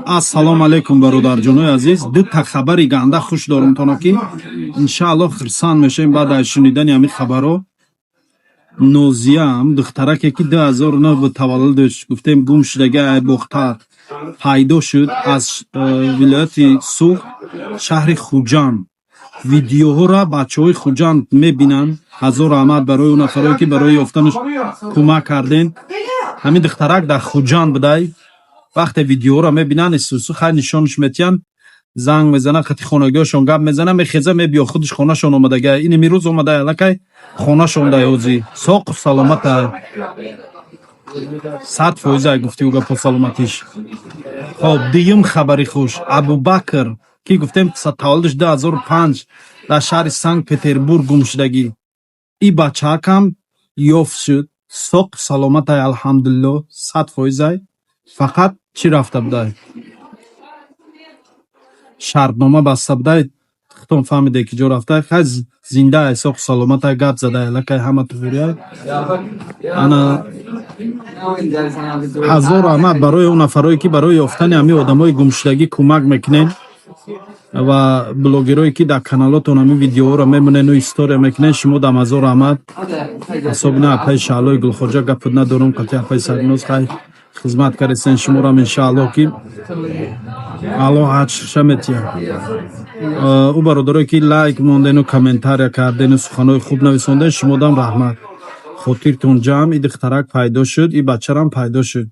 Ассалому алайкум, бародарҷонои азиз. Дута хабари ганда хуш дорум тона, ки иншааллоҳ хурсанд мешавем баъд аз шунидани ҳамин хабарҳо. Нозиям, духтараке, ки 2009 буд таваллудаш, гуфтем, гум шудага, ай Бохтар пайдо шуд, аз вилояти Суғд, шаҳри Хуҷанд. Видеоҳоро бачаҳои Хуҷанд мебинанд. Ҳазор раҳмат барои он нафарое, ки барои ёфтанаш кӯмак кардем. Ҳамин духтарак дар Хуҷанд будай. Вақте видеоҳоро мебинанд, исусу хай нишонаш метиҳанд, занг мезанад, қати хонагиҳошон гап мезанад, мехеза, мебиё, худаш хонашон омадага. Ин имрӯз омада, аллакай хонашон дай, ҳозӣ соқу саломата, 100%, ай гуфти ӯ гапо саломатиш. Хоб, дуюм хабари хуш: Абубакр, ки гуфтем, таваллудаш 2005, дар шаҳри Санкт Петербург гум шудагӣ, и бачаакам ёфт шуд, соқу саломатай, алҳамдулилло, 100%. Фақат чӣ рафта будай, шартнома баста будай, худтон фаҳмиде, ки ҷо рафтай. Хай, зиндаай, соқу саломатай, гап задай, аллакай ҳама туғрияй. Ана, ҳазор раҳмат барои он нафарое, ки барои ёфтани ҳамин одамои гумшудагӣ кӯмак мекунед ва блогерое, ки дар каналотон ҳамин видеоҳоро мемонену история мекунед. Шумо дам ҳазор раҳмат. Особенно апаи Шаҳлои Гулхоҷа, гапут надорум, қати апаи Сагноз хай хизмат кардесен. Шуморам иншааллоҳ, ки Аллоҳ аҷрша метиҳад. Ӯ бародарое, ки лайк мондену комментария кардену суханҳои хуб нависонден, шумодам раҳмат. Хотиртон ҷамъ, и духтарак пайдо шуд, и бачарам пайдо шуд.